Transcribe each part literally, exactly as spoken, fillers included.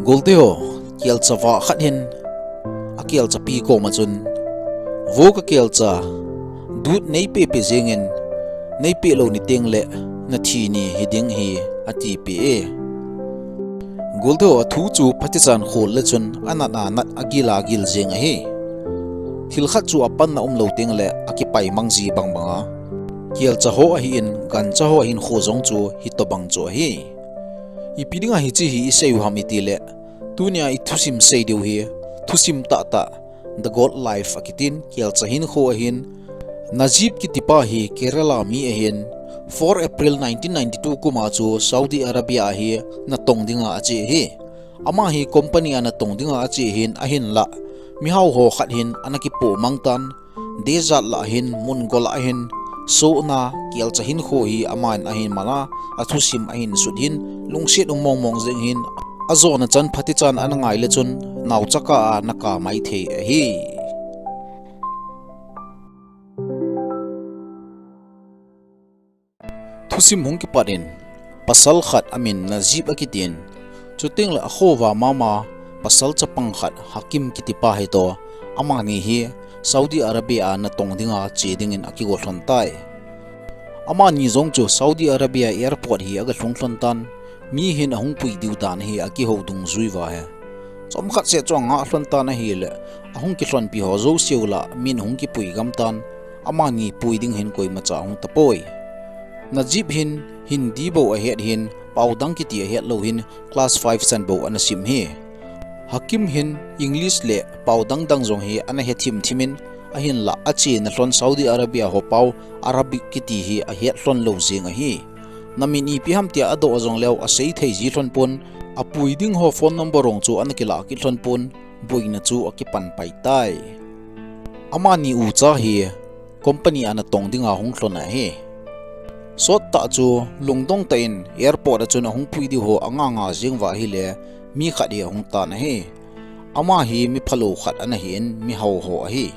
Golte ho, kelcha vah khat hin akelchapi koma chun, vo ka kelcha, dut neipe pe jengin, neipe lou niteng le nathi ni hiding ahi, atipeh e. Golte ho, athu chu phatichan khol le chun anat anat, agil agil jeng ahi. Thil khat chu apanna umlou teng le akipaimang ji bangbang a, kelcha ho ahin, gancha ho ahinkho jong chu hitobang chu ahi. Ipi dinga hiche hi isei u ham itile, tunia ithusim sei diu hi, thusim tahtah, The Gold Life akitin, kelcha hinkho ahin, Najib kitipa hi Kerala mi ahin, four April nineteen ninety-two kuma chu Saudi Arabia a hi natong dinga ache ahi. Ama hi company a natong dinga ache ahin, ahinlah mihao ho khat hin ana kipoh mang tan, desert lah hin, mun gol lah hin, sohna, kelcha hinkho hi aman ahin mana, athusim ahin sut hin, lungset um mong mong jeng hin, ajona chan phatichan ana ngai le chun, naocha kah a ana ka mai thei ahi. Thusim hung kipat in, pasal khat amin Najib akitin, chuteng le akhoh va mama, pasal chapang khat Hakim kitipa hitoh, amani hi Saudi Arabia a natong dinga che dingin akigo lhon tai. Amani jong chu Saudi Arabia airport hi aga lhung lhon tan, mi hin ahung pui diu dan hi akihou dungjui uva ahi. Chomkhat seh chu anga lhon tan ahile, ahung kilhonpi ho jouse u lah min hung kipui gam tan, amani pui ding hin koimacha ahung tapoi. Najib hin Hindi bou ahet hin, pao dang kiti ahet lou hin, class five chan bou ana sim ahi. Hakim hin English le pao dang dang jong hi ana he thim thim in, ahinlah achena lhon Saudi Arabia ho pao Arabic kiti hi ahet lhon lou jeng ahi. Namin ipi ham tia adoh jong leu asei thei ji lhon pon, apui ding ho phone number jong chu ana kilah kit lhon pon, boina chu akipan pai tai. Amani ucha hi company a natong dinga hung lhon ahi. Sot tah chu lungdong tah in airport a chun ahung pui diu ho anga nga jeng uva ahile, mi khat hi ahung tan ahi. Ama hi mi phalou khat ana hin, mihao ho ahi.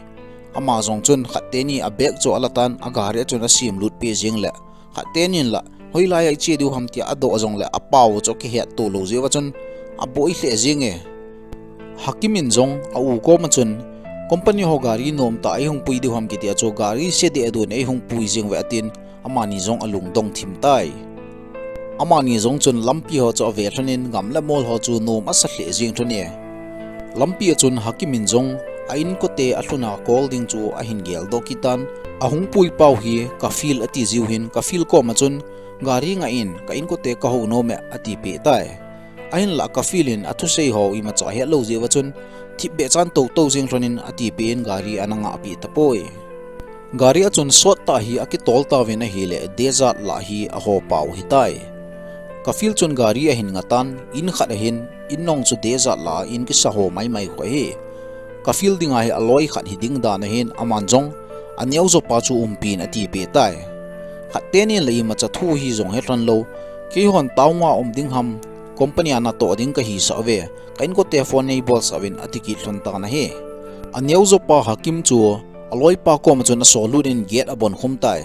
Ama jong chun khat teni a bag chu ala tan, agari a chun asim lut peh jeng le, khat tenin lah, hoilai a iche diu ham tia adoh jong le, apao chu akihet to lou jeh uva chun, aboi lheh jeng e. Hakim in jong a u koma chun, company ho gari nom tah a eihung pui diu ham kiti a chu, gari se deh dun eihung pui jeng uve atin, amani jong alungdong thim tai. Amani jong chun lampi ho chu ave lhon in, gam le mol ho chu nom asa lheh jeng lhon e. Lampi a chun Hakim in jong a inkote alhun a call ding chu ahin geldoh kit tan, ahung pui pau hi Kafil ati jiu hin, Kafil koma chun, gari ngah in, ka inkote kahou nom e, atipeh tai. Ahinlah Kafil in athusei ho imacha ahet lou jeh uva chun, thipbeh chan tou tou jeng lhon in atipeh in gari ana ngahpeh tapoi. Gari a chun sot tah hi akitol tauvin ahile, desert lah hi aho pau hitai. Kafil chun gari ahin ngah tan, in khat ahin, in nong chu desert lah a in kisa ho mai mai khu ahi. Kafil dinga hi aloi khat hiding dan ahin, aman jong aneo jopa chu umpin atipeh tai. Khat tenin lah imacha thu hi jong he lhon lou, keihon town a um ding ham, company a natoh ding kahisah uve, ka inkote phone neibolsah uvin, ati kit lhon tan ahi. Aneo jopa Hakim chu aloipa koma chun asol lut in gate abon khum tai.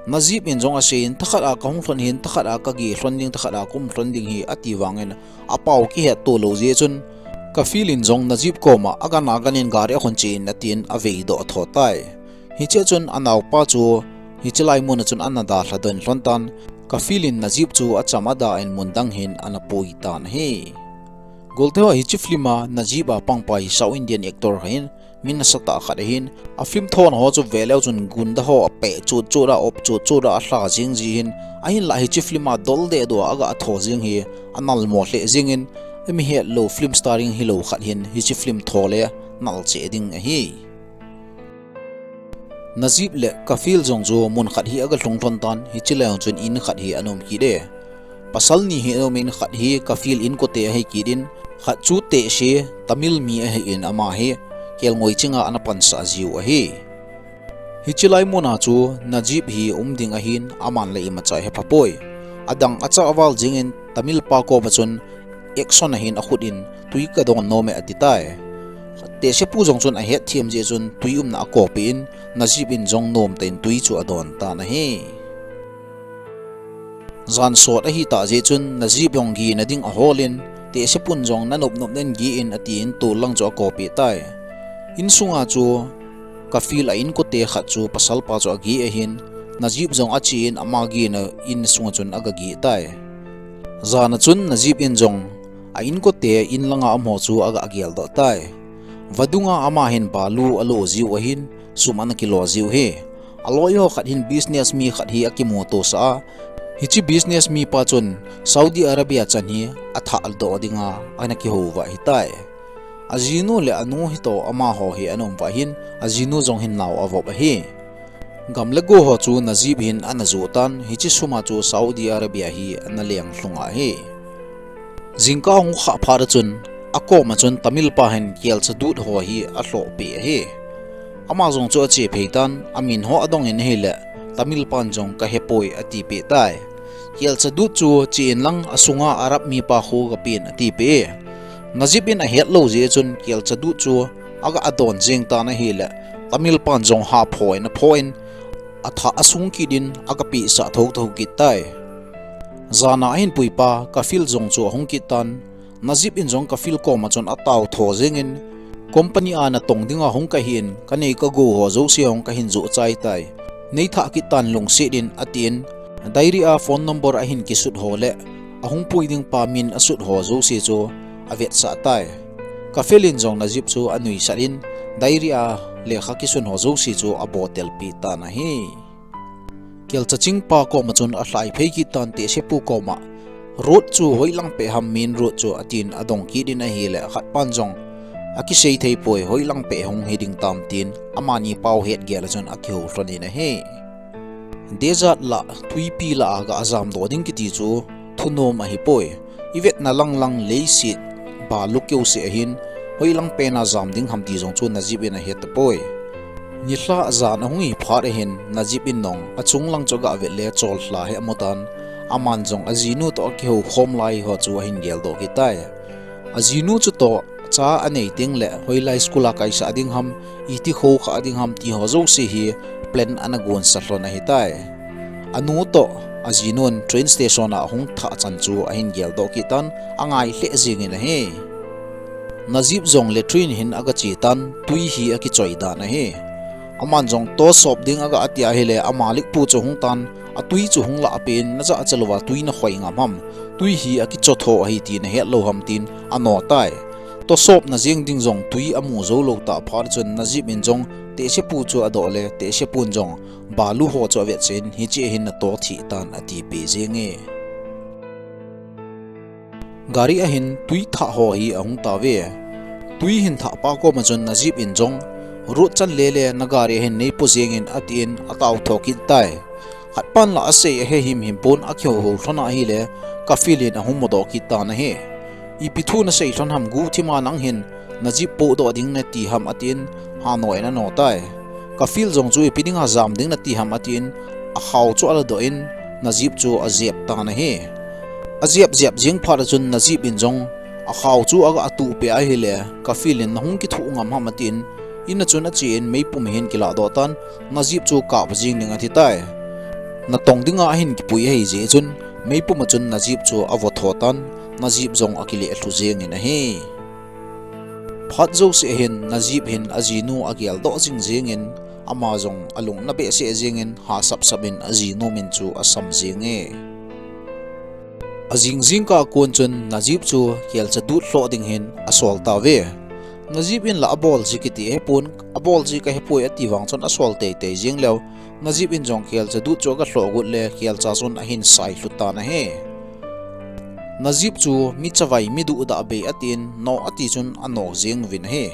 Najib in jong asei in, thakhat a kahung lhon hin, thakhat a kage lhon ding, thakhat a kaum lhon ding hi, ati vangin apao kihet to lou jeh chun, Kafil in jong Najib koma, agan agan in gari a khun che in, atin aveidoh tho tai. Hichea chun anaopa chu hiche lai mun a chun ana dalha doh in lhon tan, Kafil in Najib chu acham ada in mun dang hin ana pui tan ahi. Golte ho, hiche film a Najib a pangpa hi South Indian actor khat ahin, mi nasatah khat ahin, a film thona ho chu veleu chun gunda ho apeh chut chut a, op chut chut a, alha jing ji hin, ahinlah hiche film a dol deh doh a aga tho jing hi, anal mo lheh jing in, ami hetlou film starring hilou khat hin hiche film tho le nal cheh ding ahi. Najib le Kafil jong chu mun khat hi aga lhung lhon tan, hiche lai chun in khat hi ana um kit e. Pasal ni hi ana um in, khat hi Kafil inkote ahi kit in, khat chu tehse Tamil mi ahi in, ama hi kelngoi chinga ana pansah jiu ahi. Hiche lai mun a chu Najib hi um ding ahin, aman lah imacha hephapoi. Adang achah val jing in Tamil pa koma chun action ahin akhut in, tui kadon nom e, ati tai. Tehsepu jong chun ahet them jeh chun tui umna akopeh in, Najib in jong nomtah in tui chu adon tan ahi. Jan sot ahitah jeh chun Najib jong gena ding ahol in, Tehsepun jong nanop nop nen geh in atin tol lang chu akopi tai. Insunga chu Kafil a inkote khat chu pasalpa chu ageh ahin, Najib jong achen ama gehna insunga chun agageh tai. Jana chun Najib in jong a inkote in langa umho chu aga geldoh tai. Vadunga ama hin balu alo jiu ahin, sum ana kilo jiu hi. Aloi ho khat hin business mi khat hi akimuto sah a, hiche business mipa chun Saudi Arabia chan hi athahdoh dinga ana kihouva ahitai. Ajinu le anu hitoh amaho hi ana umva hin, ajinu jong hin nao avop ahi. Gam le go ho chu Najib hin ana joh tan, hiche suma chu Saudi Arabia hi ana leng lhunga ahi. Jingkah hung khah phat a chun, akoma chun Tamil pa hin kelcha dut ho hi alhohpeh ahi. Ama jong chu ache phei tan, amin ho adong in ahile, Tamil pan jong kahepoi atipeh tai. Kelcha dut chu che inlang asunga Arab mipa khu gapen atipeh e. Najib in ahetlou jeh chun kelcha dut chu aga adon jeng tan ahile, Tamil pan jong hapho in apho in, athah asung kit in agapehsah thotho kit tai. Jana ahin puipa Kafil jong chu ahung kit tan, Najib in jong Kafil koma chun ataotho jengin, company a natong dinga hung kahin, kanei kago ho jouse hung kahin joh chai tai. Neithah kit tan lungset in atin, diary a phone number ahin kisut ho le ahung pui ding pa min asut ho jouse chu avetsah tai. Kafil in jong Najib chu anuisat in, diary a lekha kisun ho jouse chu abotelpeh tan ahi. Kelcha chingpa koma chun alhai phei kit tan, tehsepu koma, road chu hoilang peh ham, main road chu atin adong kit in ahile, khatpan jong akisei theipoi, hoilang peh hung hiding tam tin amani pao hetgel a chun akihou lhon in ahi. Desert lah, tuipi lah a ga jamdoh ding kiti chu thunom ahipoi. Ivetna langlang leiset balu keuseh ahin, hoilang pena jam ding ham ti jong chu Najib in ahetapoi. Nilhah jan ahung hi phat ahin, Najib in jong achung lang chu aga vet le chollha hi amu tan, aman jong ajinu toh akihoukhom lai ho chu ahin geldoh kit tai. Ajinu chutoh cha anei tengle hoilai school a kaisah ding ham, iti khoukhah ding ham ti ho jouse hi plan ana gonsa lhon ahitai. Anu toh ajinun train station a ahung thah chan chu ahin geldoh kit tan, angai lheh jengin ahi. Najib jong latrine hin aga che tan, twi hi akichoi dan ahi. Aman jong tosop ding aga ati ahile, amalik pu chu hung tan, atwi chu hung lahpeh in, najahcha louva twi nakhoi ngam ham, twi hi akichotho ahi ti nahet lou ham tin ano tai. Tosopna jeng ding jong twi amu jou lou tah phat chun Najib in jong tehsepu chu adoh le, tehsepun jong balu ho chu avetchen, hiche hin nato thih tan atipeh jenge. Gari ahin twi thah ho hi ahung tauve. Twi hin thahpa koma chun Najib in jong, road chan lele na gari ahin neipo jengin atin ataotho kit tai. Khatpan lah asei ahe himhim pon, akihouhou lhon ahile, Kafil in ahung mudoh kit tan ahi. Ipi thu nasei lhon ham, guhthima nang hin Najib pohdoh ding nati ham atin, hanoiyin ano tai. Kafil jong chu ipi dinga jam ding nati ham atin, akhao chu aladoh in, Najib chu ajep tan ahi. Ajep jep jeng phat a chun Najib in jong akhao chu aga atuhpeh ahile, Kafil in nahung kithuh ngam ham atin, in a chun achen meipum ahin kilahdoh tan, Najib chu kap jeng ding ati tai. Natong dinga ahin kipui ahijeh chun, meipum a chun Najib chu avotho tan, Najib jong akileh lhu jengin ahi. Phat jouse hin Najib hin ajinu ageldoh jing jengin, ama jong alung ana behseh jengin, hahsapsap in ajinu min chu asam jenge. Ajing jingkah a kon chun Najib chu kelcha dut lhoh ding hin asol tauve. Najib in lah abol ji kiti ahepon, abol ji kahepoi ati vang chun asol teitei jeng leu, Najib in jong kelcha dut chu aga lhoh got le, kelcha chun ahin sailhu tan ahi. Najib chu mi chavai mi duhdah bei atin, no ati chun ano jeng uvin ahi.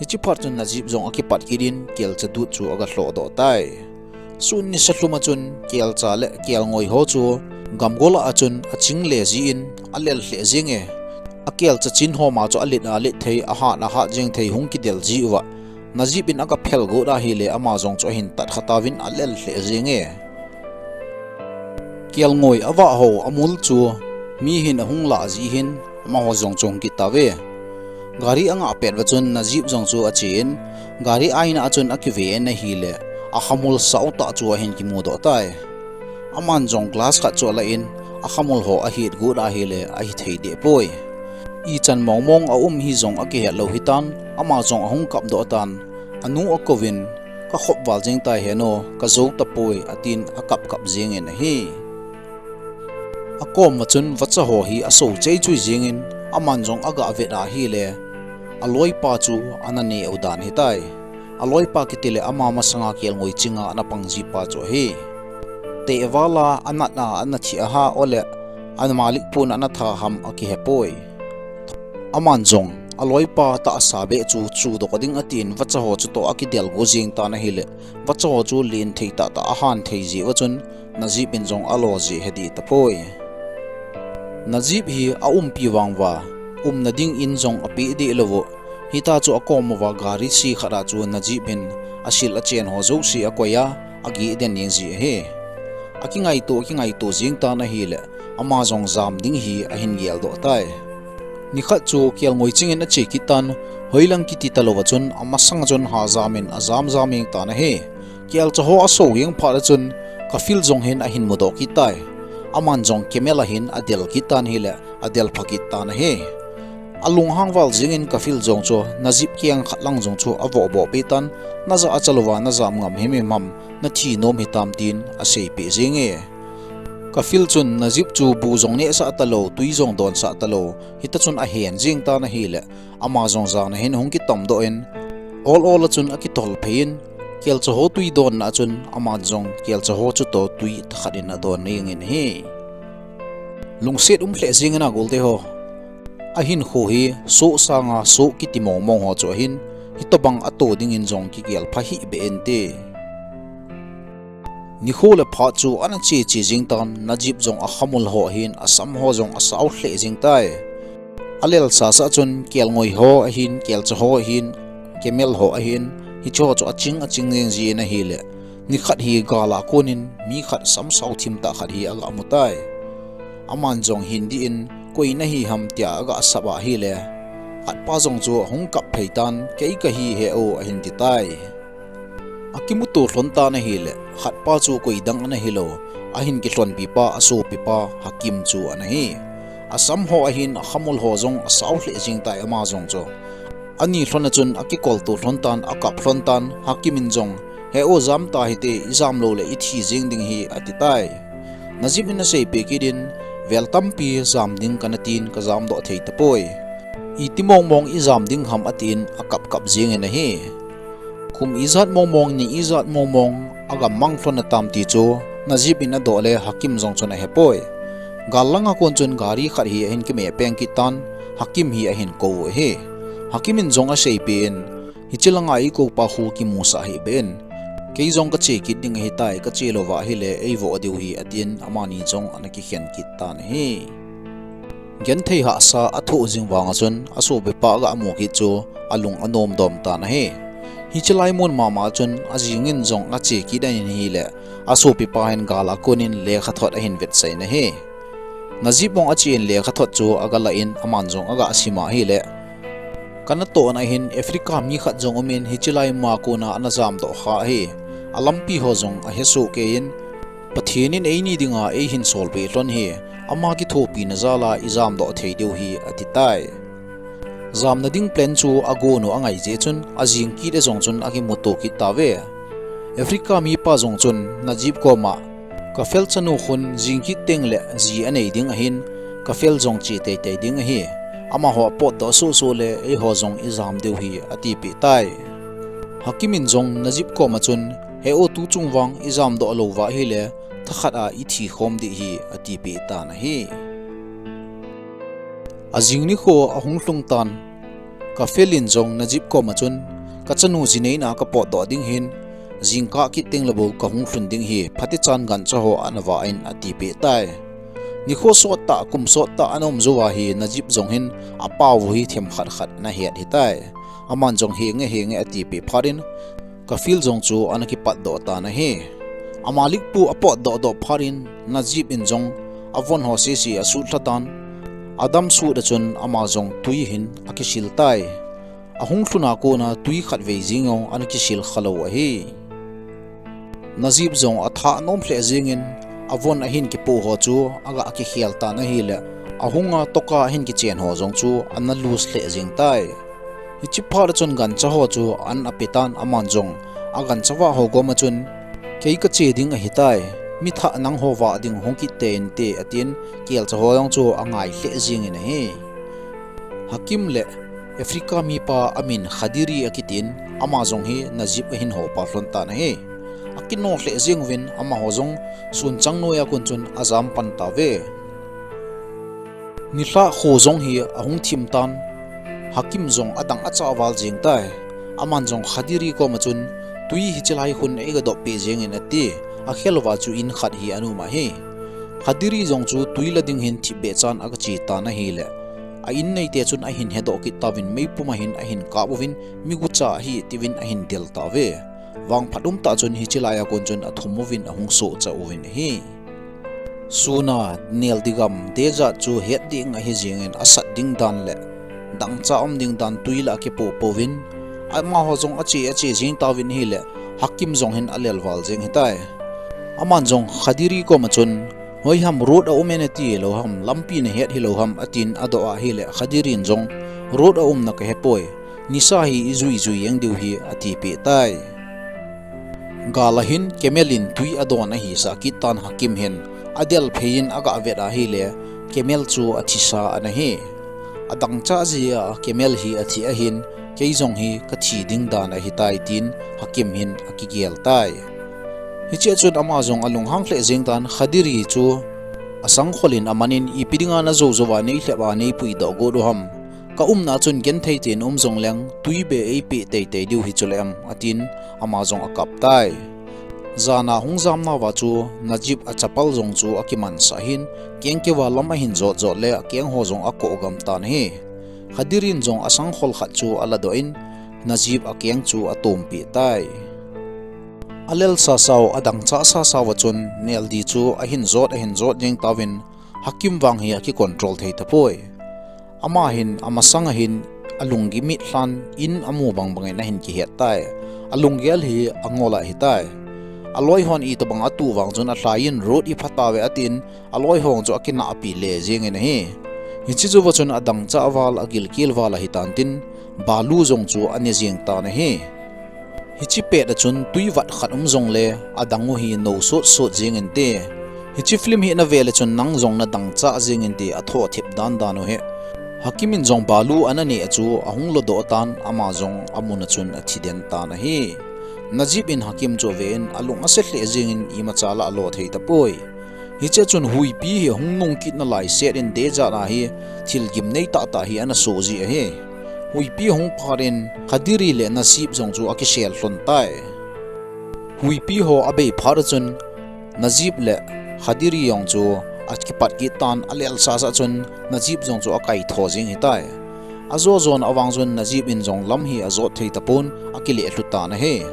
Hiche phat chun Najib jong akipat kit in kelcha dut chu aga lhohdoh tai. Sun nisa lhum a chun kelcha le kelngoi ho chu gamgol a chun aching le jin alel lheh jenge. Akelcha chin ho ma chu alet alet thei, ahat ahat jeng thei hung kidel jiuva, Najib in aga phel got ahile ama jong chu ahin tatkha tauvin alel lheh jenge. Kelngoi avah ho amul chu mi hin ahung lah jeh hin amaho jong chu hung kit tauve. Gari angah pet uva chun Najib jong chu achen, gari aina a chun akiven ahile, akhamul saotah chu ahin kimudoh tai. Aman jong glass khat chu alah in, akhamul ho ahet got ahile ahithei dehpoi. Ichan mongmong aum hi jong akihet lou hitan, ama jong ahung kap doh tan, anu akouvin, "Kakhop val jeng tai heno, kajou tapoi," atin akap kap jengin ahi. Akom a chun vacha ho hi asou chei chui jengin, aman jong aga vet ahile, aloipa chu ana neh u dan hitai. Aloipa kiti le ama masanga kelngoi chinga ana pang jipa chu ahi. Teh vala anat a ana thi ahile, ama likpun ana tha ham akihepoi. Aman jong, aloipa tahsa beh chu chudoh ding atin vacha ho chutoh akidel go jeng tan ahile, vacha ho chu len thei tahtah ahan thei jeh uva chun, Najib in jong alo jeh he dih tapoi. Najib hi aumpi vang uva, umna ding in jong apeh deh lou u. Hita chu akom uva gari se khat a chu Najib in asil achen ho jouse akoi a, ageh den jeng ji ahi. Akingaito, akingaito jeng tan ahile, ama jong jam ding hi ahin geldoh tai. Nikhat chu kelngoi chingin ache kit tan, hoilang kiti talou a chun, amasang chun ha jam in ajam jam jeng tan ahi. Kelcha ho asou jeng phat a chun, Kafil jong hin ahin mudoh kit tai. Aman jong camel a hin adel kit tan ahile, adel pha kit tan ahi. Alunghang val jengin Kafil jong chu, Najib keng khat lang jong chu avoh boh peh tan, "Najah acha louva najam ngam himhim ham, nathi nom hitam?" tin aseipeh jenge. Kafil chun Najib chu bu jong nehsah talou, tui jong donsah talou, hita chun ahen jeng tan ahile, ama jong jan a hin hung kitom doh in, ol ol a chun akitol phei in, kelcha ho tui donna a chun, aman jong kelcha ho chutoh tui thakhat in adon jengin ahi. Lungset um lheh jengin a golte ho. Ahinkho hi soh sanga soh kiti mongmong ho chu ahin, hitobang ato dingin jong kigel pha hih beh inte. Nikho le phat chu ana che che jeng tan, Najib jong akhamul ho ahin, asam ho jong asao lheh jeng tai. Alel sasa chun kelngoi ho ahin, kelcha ho ahin, camel ho ahin, hicheho chu aching aching jeng jin ahile, nikhat hi gal a konin mi khat sam sao thim tah khat hi aga mu tai. Aman jong hin dih in, "Koi nahi ham?" tia aga sap ahile, khatpa jong chu ahung kap phei tan, "Kei kahi he o," ahin ti tai. Akimuto lhon tan ahile, khatpa chu koidang ana hilou, ahin kilhonpi pa, asopipa Hakim chu ana hi. Asam ho ahin, akhamul ho jong asao lheh jeng tai ama jong chu. Ani lhon a chun akikolto lhon tan, akap lhon tan, Hakim in jong, "He o, jam ta hite, ijam lou le ithi jeng ding ahi," ati tai. Najib in aseipeh kit in, "Vel tampi jam ding kana tin, kajam doh thei tapoi. Iti mongmong ijam ding ham?" atin akap kap jengin ahi. Kum ijat mongmong, ni ijat mongmong, agammang lhon atam ti chu, Najib in adoh le Hakim jong chun ahepoi. Gal langa kon chun gari khat hi ahin kimeh peng kit tan, Hakim hi ahin kou u ahi. Hakim in jong aseipeh in, "Hiche langa eikoupa khu kimusah hih beh in. Kei jong kache kit ding ahitai, kache louva ahile eivoh diu ahi," atin amani jong ana kikhen kit tan ahi. Genthei hahsa athoh jing vanga chun asopipa aga mu kit chu alung anom dom tan ahi. Hiche lai mun mama chun ajing in jong ache kit in ahile, asopipa hin gal a konin lekhathot ahin vetsah in ahi. Najib bang ache in lekhathot chu aga lah in aman jong aga sim ahile, "Kanatohna hin Africa mi khat jong umin hiche lai ma kona ana jamdoh kha ahi. Alampi ho jong ahesoh kei in, Pathen in eini dinga eihin solpeh lhon ahi, ama kithopina jal a ijamdoh thei diu ahi," ati tai. Jamna ding plan chu agon u angai jeh chun, ajing kit a jong chun akimuto kit tauve. Africa mipa jong chun Najib koma, "Kafel chanu khun jing kit teng le ji anei ding ahin, Kafel jong che teitei ding ahi. Amaho apotdoh sohsoh le eiho jong ijam diu ahi," atipeh tai. Hakim in jong Najib koma chun, "He o, tuchung vang ijamdoh louva ahile, thakhat a ithi khom ding ahi," atipeh tan ahi. Ajing nikho ahung lhung tan, Kafel in jong Najib koma chun, "Kachanu ji neina kapotdoh ding ahin, jingkah kit teng le bou kahung lhun ding ahi, phatechan gancha ho ana vah in," atipeh tai. Nikho sottah, kum sottah ana um jouva hi Najib jong hin apao u hi themkhat khat ana het ahitai. Aman jong, "Henge, henge," atipeh phat in, Kafel jong chu ana kipatdoh tan ahi. Ama likpu apotdoh doh phat in Najib in jong avon ho sese asutlha tan, adamsut a chun ama jong tui hin akisil tai. Ahung lhun a kona tui khatvei jeng jong ana kisil khalou ahi. Najib jong atha nom lheh jengin, avon ahin kipoh ho chu aga kikhel tan ahile, Ahunga toka ahin kichen ho jong chu ana lose lheh jeng tai. Hichi phat a chun gancha ho chu an ape tan, aman jong agancha vah ho koma chun, "Kei kache ding ahitai, mi thah nangho vah ding hung kit tei inte," atin, kelcha ho jong chu angai lheh jeng in ahi. Hakim le Africa mipa amin Khadiri akitin, ama jong hi Najib ahin houpa lhon tan ahi. Akino lheh jeng uvin, amaho jong sun chang noiya kon chun ajam pan tauve. Nilhah kho jong hi ahung thim tan, Hakim jong adang achah val jeng tai. Aman jong Khadiri koma chun, "Tui hichi lai khun eiga doh peh jeng in," ati. Akhel uva chu in khat hi ana um ahi. Khadiri jong chu tui la ding hin thipbeh chan aga che tan ahile, a in neite chun ahin hedoh kit tauvin, meipum a hin ahin kap uvin, migucha ahi tiuvin ahin del tauve. Vangphat um tah chun hichi laiya kon chun athum uvin ahung sohcha uvin ahi. Suna neldi gam dejat chu het ding ahi jeng in, asat ding dan le dangcha um ding dan tui la akipoh pouvin, amaho jong ache ache jeng tauvin ahile, Hakim jong hin alel val jeng ahitai. Aman jong Khadiri koma chun, "Hoiham road a um e nati lou ham, lampi nahet hilou ham," atin adoh ahile, Khadiri in jong, "Road a umna kahepoi, nisa hi ijui jui jeng diu ahi," atipeh tai. Gal a hin camel in tui adon ahi sah kit tan, Hakim hin adel phei in aga vet ahile, camel chu athisa ana hi. Adangcha jeh a camel hi athi ahin, "Kei jong hi kathi ding dan ahitai," tin Hakim hin akigel tai. Hichea chun ama jong alunghang lheh jeng tan, Khadiri chu asangkhol in aman in, "Ipi dinga najou jouva neilhep a neipuidoh got u ham? Ka umna chun genthei tah in um jongleng, tui beh eipeh teitei diu hi chule em," atin ama jong akap tai. Jana hung jamna uva chu Najib achapal jong chu akimansah in, kengkeuva lam ahin jot jot le akeng ho jong akoh gam tan ahi. Khadiri in jong asangkhol khat chu aladoh in, Najib akeng chu atompeh tai. Alel sasau, adangcha sasau a chun neldi chu ahin jot ahin jot jeng tauvin, Hakim vang hi akicontrol thei tapoi. Ama hin amasang a hin alunggim mit lhan in amu bang bangin ahin kihet tai. Alunggel hi angol ahitai. Aloi hon itobang atuh vang chun alhai in, "Road hi phatauve," atin, aloi ho chu akinahpi le jeng in ahi. Hichi jouva chun adangcha val, agilkel val ahitan tin, balu jong chu ane jeng tan ahi. Hichi pet a chun tui vat khat um jongle adang u hi nou sot sot jeng inte. Hichi film hi nave le chun nang jong nadangcha jeng inte, athoh thip dan dan u hi. Hakim in jong balu ana neh a chu ahung lodoh tan, ama jong amun a chun athi den tan ahi. Najib in Hakim chu ave in alung ase lheh jeng in imacha la alo thei tapoi. Hichea chun huipi hi ahung nung kit nalai set in desert a hi thil gimnei tahtah hi ana soh ji ahi. Huipi ahung phat in Khadiri le Najib jong chu akisel lhon tai. Huipi ho abei phat a chun Najib le Khadiri jong chu akipat kit tan, alel sasa chun Najib jong chu akaitho jeng ahitai. Ajo jona vang chun Najib in jong lam hi ajot thei tapon, akileh lhu tan ahi.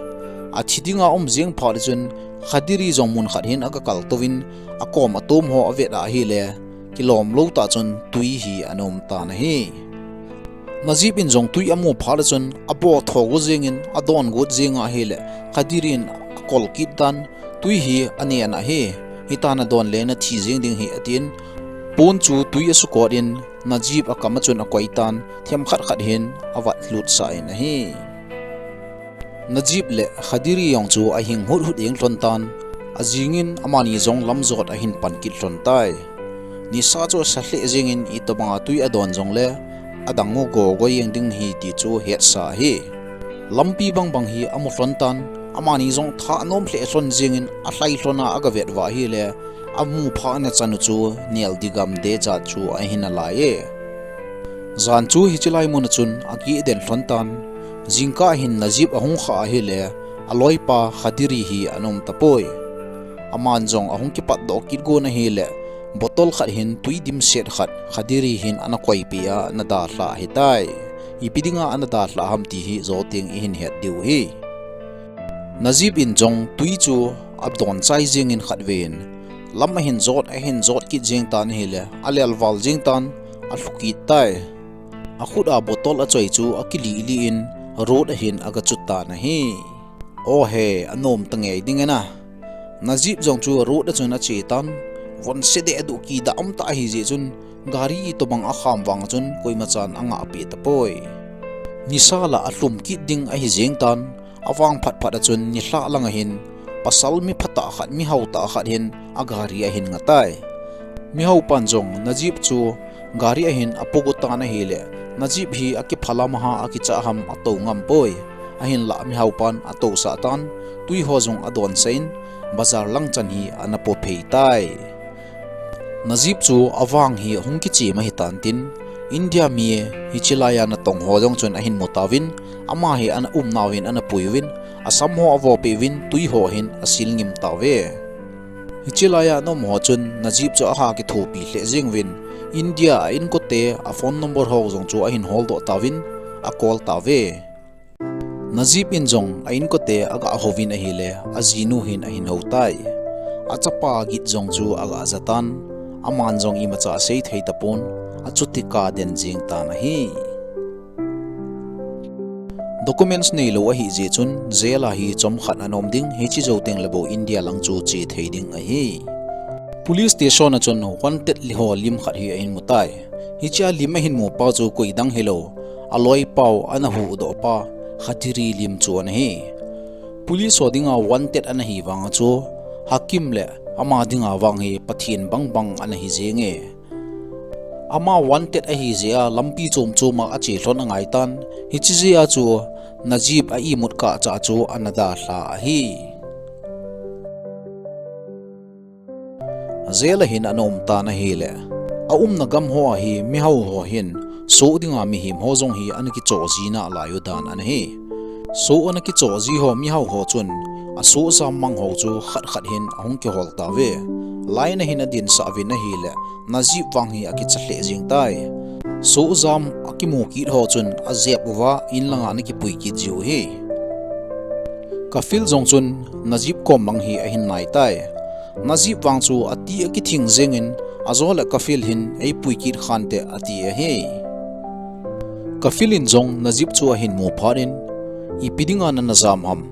Athi dinga um jeng phat a chun Khadiri jong mun khat hin aga kaltouvin, akom atom ho avet ahile, kilom lou tah chun tui hi ana um tan ahi. Najib in jong tui amu phat a chun, abo tho go jeng in, adon got jeng ahile, Khadiri in akol kit tan, "Tui hi anen ahi, hitia nadon le nathi jeng ding ahi," atin, pon chu tui asukot in, Najib akam a chun akoi tan, themkhat khat hin avat lut sah in ahi. Najib le Khadiri jong chu ahing huthut jeng lhon tan, ajing in amani jong lam jot ahin pan kit lhon tai. Nisa chu asa lheh jeng in itobanga tui adon jongle, adang u gogo jeng ding ahi ti chu hetsa ahi. Lampi bang bang hi amu lhon tan, amani jong tha anom lheh lhon jeng in alhai lhon a aga vet uva ahile, amu phat na chan u chu neldi gam desert chu ahi nalai e. Jan chu hichi lai mun a chun akiden lhon tan, jingkah hin Najib ahung khah ahile, aloipa Khadiri hi ana um tapoi. Aman jong ahung kipatdoh kit gon ahile, bottle khat hin tui dimset khat Khadiri hin ana koipeh a ana dalhah ahitai. Ipi dinga ana dalhah ham ti hi jou teng ihin het diu ahi. Najib in jong tui chu adon chai jeng in khatvei in, lam ahin jot, ahin jot kit jeng tan ahile, alel val jeng tan, alhu kit tai. Akhut a bottle achoi chu akilih lih in road a hin aga chu tan ahi. O he, anom ta ngei ding e na. Najib jong chu road a chun ache tan, Von se deh duh kida um ta ahi jeh chun, gari itobang akham vang chun koima chan angah peh tapoi. Nisa la alhum kit ding ahi jeng tan, avang phat phat a chun nilhah lang ahin, pasal mi phatah khat, mi hautah khat hin agari ahin nga tai. Mi haupan jong Najib chu gari ahin apogu tan ahile, Najib hi akiphalam ham akicha ham atou ngam poi. Ahinlah mi haupan atousah tan, tui ho jong adonsah in, bazar lang chan hi ana pophei tai. Najib chu avang hi hung kichem ahi tan tin, India mi hiche laiya natong ho jong chun ahin mu tauvin, ama hi ana um nauvin ana pui uvin, asam ho avo peh uvin, tui ho hin asil ngim tauve. Hiche laiya ana um ho chun Najib chu aha kithopi lheh jeng uvin, India a inkote a phone number ho jong chu ahin holdoh tauvin, acall tauve. Najib in jong a inkote aga houvin ahile, ajinu hin ahin hou tai. Achapa git jong chu aga ja tan, aman jong imacha asei thei tapon, achuti kaden jeng tan ahi. Documents neilou ahi jeh chun, jail a hi chomkhat ana um ding, hiche jou tengle bou India lang chu che thei ding ahi. Police station a chun wanted ho lim khat hi ahin mu tai. Hichea lim ahin mu pa chu koidang hilou, aloipau ana huhdoh pa, Khatiri lim chu ana hi. Police ho dinga wanted ana hi vanga chu, Hakim le ama dinga vang hi Pathen bangbang ana hi jenge. Ama wanted ahi jeh a lampi chom chom a ache lhon angai tan, hiche jeh a chu Najib a imut kah cha chu ana dalha ahi. Jail a hin ana um tan ahile, aumna gam ho a hi mihao ho hin soh dinga mihem ho jong hi ana kichoh ji nalai u dan ana hi. Soh ana kichoh ji ho mihao ho chun asoh jam mang ho chu khat khat hin ahung kihol tauve. Line a hin adinsah uvin ahile, Najib vang hi akicha lheh jeng tai. Soh jam akimu kit ho chun ajep uva in langa ana kipui kit jiu hi. Kafil jong chun Najib kom lang hi ahin nai tai. Najib vang chu ati akithing jengin, ajo le Kafil hin eipui kit khante ati ahi. Kafil in jong Najib chu ahin mu phat in, ipi dinga nana jam ham,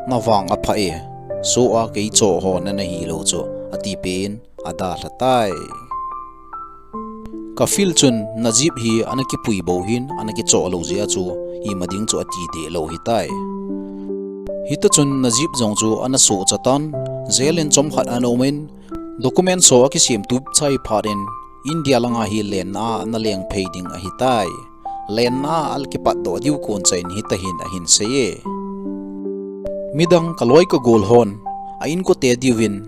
navang aphah e, soh a kei choh ho nana hilou chu, ati pen adalha tai. Kafil chun Najib hi ana kipui bou hin, ana kichoh lou jeh a chu ima ding chu ati deh lou hitai. Hita chun Najib jong chu ana sohcha tan, jail in chomkhat ana um in, documents ho akisem tup chai phat in, India langa hi lenna a ana leng phei ding ahitai. Lenna a akipatdoh diu koncha in hitahin ahin sei e. Midang kaloi kagol hon, a inkote diuvin,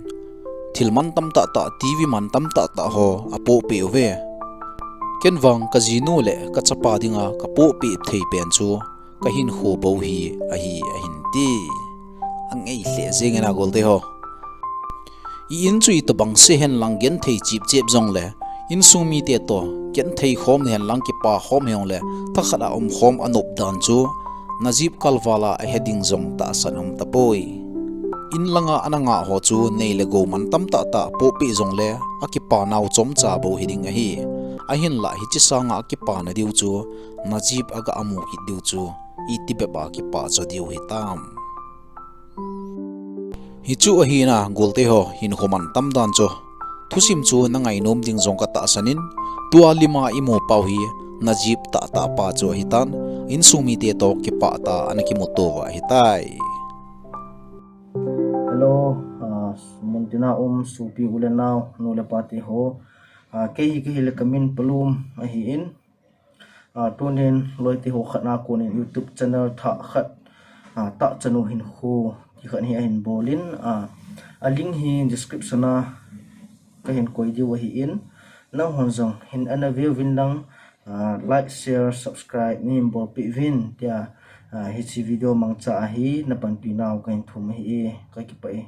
thil mantam tahtah, TV mantam tahtah ho apohpeh uve. Ken vang kajinu le kachapa dinga kapohpeh thei pen chu kahinkho bou hi ahi ahin ti. Angei lheh jengin a golte ho. I in chu itobang se henlang genthei chipchep jongle, insung mite toh genthei khom nahen lang kipa khom hijongle, thakhat a umkhom anop dan chu Najib kalval a ahe ding jong tahsan um tapoi. In langa ana ngah ho chu nei le gou mantam tahtah pohpeh jongle, akipanau chomcha bou hiding ahi. Ahinlah hiche sanga akipana diu chu, Najib aga amu kit diu chu, itibep a kipa cho diu hitam. Hichu ahina golte ho, hinkho mantam dan chu, thusim chu nangainom ding jong katahsan in, tua lima imu pau hi Najib tahtah pa chu ahitan, insung mite toh kipah tah a ana kimuto uva ahitai. Hello, ah, muntina um sopi u le nao, nu le pate ho. Ah, kei hi kahile kamin Palum ahin. Ah, tunin loite ho khatna konin YouTube channel thah khat, ah, Tahchanu Hinkho ti khat hi ahin bolin, ah, a link hi description a kahin koi diu ahin, nanghon jong hin ana veuvin lang, ah, like, share, subscribe neihin bolpeh uvin tia, ah, hiche video mangcha a hi napanpinau kahin thum ahi e, kakipah e.